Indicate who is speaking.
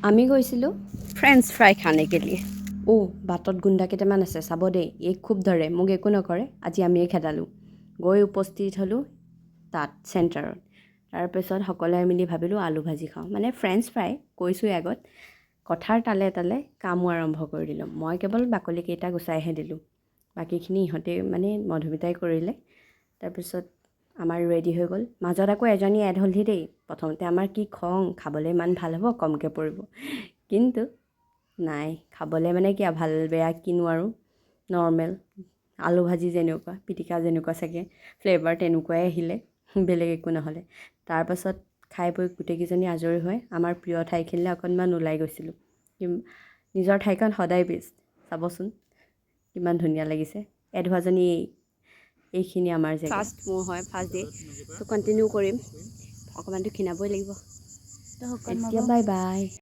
Speaker 1: আমি গৈছিলোঁ French fry खाने के लिए। অ' বাটত গুণ্ডা কেইটামান আছে, চাব দেই। এই খুব ধৰে, মোক একো নকৰে। আজি আমিয়ে খেদালোঁ। গৈ উপস্থিত হ'লোঁ তাত চেণ্টাৰত। তাৰপিছত সকলোৱে মিলি ভাবিলোঁ আলু ভাজি খাওঁ, মানে ফ্ৰেঞ্চ ফ্ৰাই। কৈছোঁৱেই আগত। কথাৰ তালে তালে কামো আৰম্ভ কৰি দিলোঁ। মই কেৱল বাকলিকেইটা গুচাইহে দিলোঁ, বাকীখিনি ইহঁতে, মানে মধুমিতাই কৰিলে। তাৰপিছত আমাৰ ৰেডি হৈ গ'ল। মাজত আকৌ এজনী এড হ'লহি দেই। প্ৰথমতে আমাৰ কি খং, খাবলৈ ইমান ভাল হ'ব, কমকৈ পৰিব। কিন্তু নাই, খাবলৈ মানে কি আৰু, ভাল বেয়া কিনো আৰু, নৰ্মেল আলু ভাজি যেনেকুৱা, পিটিকা যেনেকুৱা, চাগে ফ্লেভাৰ তেনেকুৱাই আহিলে, বেলেগ একো নহ'লে। তাৰপাছত খাই বৈ গোটেইকেইজনী আজৰি হৈ আমাৰ প্ৰিয় ঠাইখিনিলৈ অকণমান ওলাই গৈছিলোঁ। নিজৰ ঠাইখন সদায় বেষ্ট। চাবচোন কিমান ধুনীয়া লাগিছে। এড হোৱাজনী এই। এইখিনি আমাৰ জেগা। ফাৰ্ষ্ট মোৰ হয়, ফাৰ্ষ্ট ডে, ত' কণ্টিনিউ কৰিম। অকণমানতো ক্ষীণাবই লাগিব। এতিয়া বাই বাই।